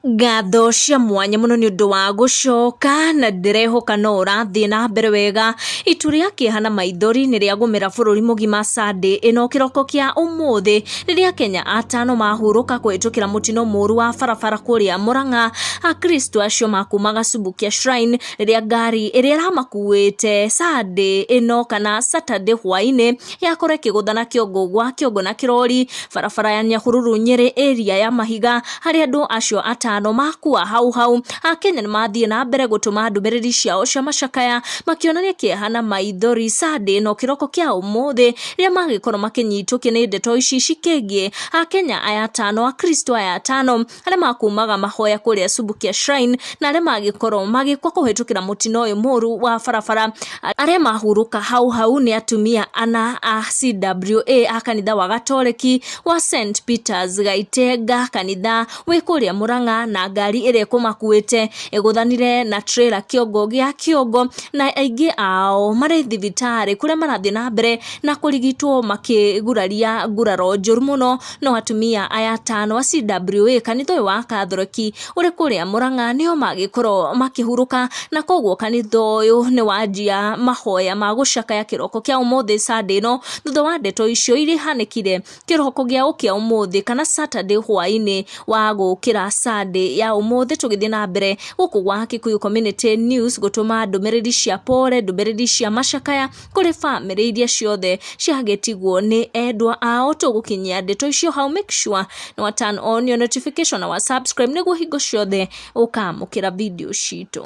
Ngatho cia mwanya mũno nĩ ũndũ wa gũcoka na ndĩrehoka no ũrathiĩ na mbere wega. Itu rĩa kĩeha na maithori nĩ rĩagũmĩra bũrũri mũgima Sunday ĩno kĩroko kĩa ũmũthĩ rĩrĩa Kenya atano mahurũka kũhĩtũkĩra mũtino mũru wa barabara kũrĩa Murang'a. Akristo acio makumaga Subukia Shrine rĩrĩa ngari ĩrĩa ĩramakuĩte Sunday ĩno kana Saturday hwainĩ yakora ĩkĩgũthana kĩongo gwa kĩongo na kĩrori barabara ya Nyahururu Nyeri area ya Mahiga harĩa andũ acio atano makua hau hau. Akenya nĩ mathiĩ na mbere gũtũma ndũmĩrĩri ciao cia macakaya makĩonania kĩeha na maithori Sunday no kĩroko kĩa ũmũthĩ rĩrĩa magĩkorwo makĩnyitũkio nĩ ndeto ici cikĩgiĩ Akenya aya atano, Akristo aya atano arĩa makumaga mahoya kũrĩa Subukia Shrine na arĩa magĩkorwo magĩkua kũhĩtũkĩra mũtino ũyũ mũru wa barabara. Arĩa mahurũka hau hau nĩ atumia ana a CWA a kanitha wa Gatoreki wa St Peters Gaitenga, kanitha wĩ kũrĩa Murang'a, na ngari ĩrĩa ĩkũmakuĩte ĩgũthanire na trailer kĩongo gĩa kĩongo, na aingĩ ao marĩ thibitarĩ kũrĩa marathiĩ na mbere na kũrigitwo makĩguraria nguraro njũru mũno. No atumia aya atano a CWA kanitha ũyũ wa Kathoreki ũrĩ kũrĩa Murang'a nĩo magĩkorwo makĩhurũka, na koguo kanitha ũyũ nĩ wanjia mahoya ma gũcakaya kĩroko kĩa ũmũthĩ Sunday ĩno thutha wa ndeto icio iria ihanĩkire kĩroko gĩa ũkĩa ũmũthĩ kana Saturday hwainĩ wa gũkĩra Sunday ya ũmũthĩ. Tũgĩthiĩ na mbere gũkũ gwa Kikuyu Community News gũtũma ndũmĩrĩri cia pore, ndũmĩrĩri cia macakaya kũrĩ bamĩrĩ iria ciothe ciagĩtigwo nĩ endwa ao. Tũgũkinyia ndeto icio hau, make sure nĩ wa turn on your notification na wa subscribe nĩguo hingo ciothe ũkamũkĩra video citũ.